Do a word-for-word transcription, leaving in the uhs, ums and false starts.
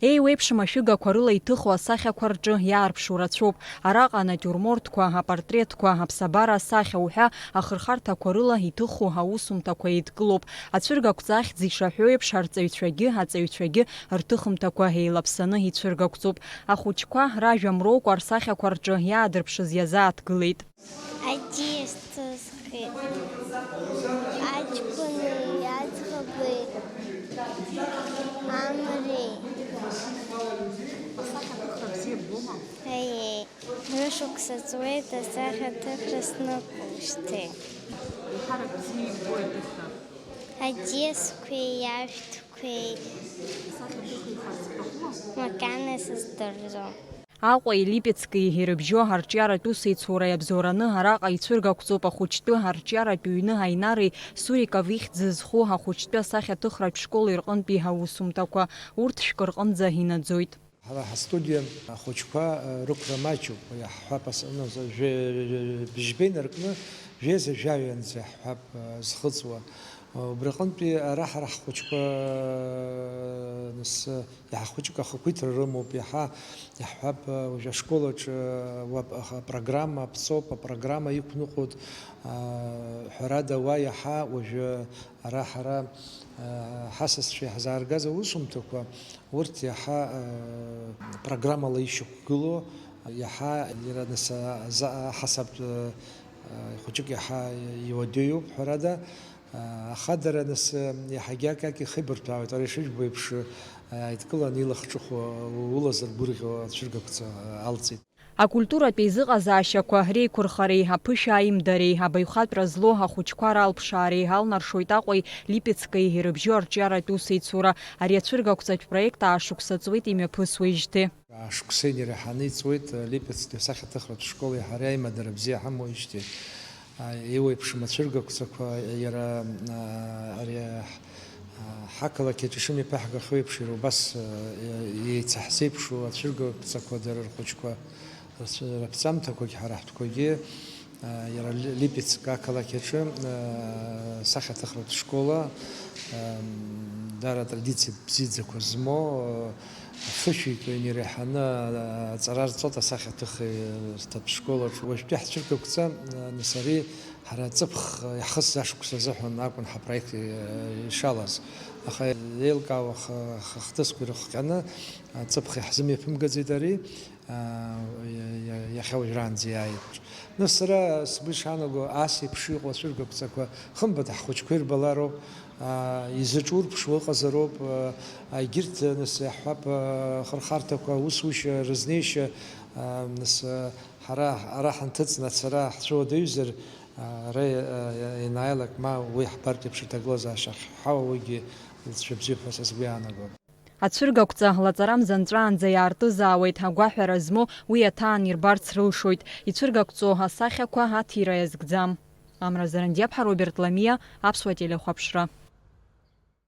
Еиуеиԥшым ашәыгақәа рыла иҭыху асахьақәа рҿы иаарԥшу рацәоуп. Араҟа анатиурмортқәа, апортретқәа, аԥсабара асахьа уҳәа ахырхарҭақәа рыла иҭыху аусумҭақәа еидкылоуп. Ацәыргақәҵа ахьӡ ишаҳәо еиԥш, арҵаҩцәагьы аҵаҩцәагьы рҭыхымҭақәа еилаԥсаны ицәыргақәҵоуп. Ахәыҷқәа ражәа мроукәа рсахьақәа рҿы иаадырԥшыз иазааҭгылеит. Аӡиас ҭысхит, аҷкәыни аӡӷаби амреи. Асахьаҭыхра бзиа ббома? Аиеи, рышықәса ҵуеит асахьаҭыхра снықәушьҭеи. Еиҳарак бзиа иббои аҭыхра? Аӡиасқәеи ашәҭқәеи. Асахьаҭыхыҩ ҳарцәгьахума? Макьана исыздырӡом. Аҟәеи Липецкии ирыбжьоу арҿиаратә усеицура иабзоураны араҟа ицәыргақәҵоуп ахәыҷтәы арҿиаратә ҩны Аинареи Суриков ихьӡ зху ахәыҷтәы асахьаҭыхратә школи рҟынтәи аусумҭақәа. Урҭ шәкы рҟынӡа инаӡоит. Ҳара ҳастудиа ахәыҷқәа, э, рықәра маҷуп, иаҳҳәап, ас-, ну, з-, жәа-, бжьба инаркны жәеиза жәаҩанӡа иаҳҳәап, э, зхыҵуа. Убри аҟынтәи ара ҳара ҳхәыҷқәа, нас, иаҳа хәыҷык ахақәиҭра рымоуп, иаҳа, иаҳҳәап, уажәы ашкол аҿы, уа, аха, апрограмма аԥҵоуп, апрограмма иқәныҟәоит, аа, ҳәарада, уа иаҳа уажәы ара ҳара, аа, ҳасасцәа иаҳзааргаз аусумҭақәа, урҭ иаҳа, аа, программала ишьақәгылоу, иаҳа иара, нас, а, за-, аҳасабтә, аа, хәыҷык иаҳа иуадаҩуп, ҳәарада, Ахадара, нас, иаҳагьы акаки ихеибарҭәаауеит. Ара ишыжәбо еиԥш, иааидкыланы илахҿыху, улазыргәырӷьо ацәыргақәҵа алҵит. Акультуратә еизыҟазаашьақәа реиқәырхареи аԥышәа аимдареи, абаҩхатәра злоу ахәыҷқәа ралԥшаареи алнаршоит Аҟәеи Липецкеи ирыбжьоу арҿиаратә усеицура. Ари ацәыргақәҵатә проект аашықәса ҵуеит имҩаԥысуеижьҭеи. Шықәса иреиҳаны иҵуеит, Липецк асахьаҭыхратә школи ҳареи аимадара бзиа ҳамоуижьҭеи. Еиуеиԥшым ацәыргақәҵақәа иара, ари, ҳақалақь аҿы ишымҩаԥаҳгахьоу еиԥш, иара убас еицаҳзеиԥшу ацәыргақәҵақәа дара рхәыҷқәа, рцәы-, раԥҵамҭақәагь ҳара ҳтәқәагьы, Иара Ли-, Липецк ақалақь аҿы, асахьаҭыхратә школа, дара атрадициа бзиаӡақәа змоу, фышәҩык иреиҳаны аҵара рҵоит асахьаҭыхратә школаҿ. Уажәтәи ҳцәыргақәҵа, нас, ари ҳара ҵыԥх иаҳхысыз ашықәс азыҳәан акәын ҳапроект ишалаз. Аха еилкаауа х-, х-, хҭысқәа ирыхҟьаны, ҵыԥх иаҳзымҩаԥымгаӡеит ари. Иа-, иа-, иахьа уажәраанӡа иааит. Нас, сара сгәы ишаанаго, ас еиԥш иҟоу ацәыргақәҵақәа, хымԥада, ҳхәыҷқәа ирбалароуп, аа, изаҿурԥшуа ыҟазароуп, аа, егьырҭ, нас, иаҳҳәап, аа, ахырхарҭақәа, аусушьа, рызнеишьа, аа, нас, аа, ҳара ара ҳанҭыҵны ацара ҳцәыуадаҩзар, аа, ара, аа, ианааилак, ма уи ҳбартә еиԥш аҭагылазаашьа ахьҳауа уигьы лҵшәа бзиоуп ҳәа са сгәы иаанагоит. Ацәыргақәҵа лаҵарамза нҵәаанӡа иаартызаауеит, агәаҳәара змоу уи аҭаан ирбарц рылшоит. Ицәыргақәҵо асахьақәа аҭира иазкӡам. Амра Зарандиаԥҳа, Роберт Ламиа, Аԥсуа телехәаԥшра.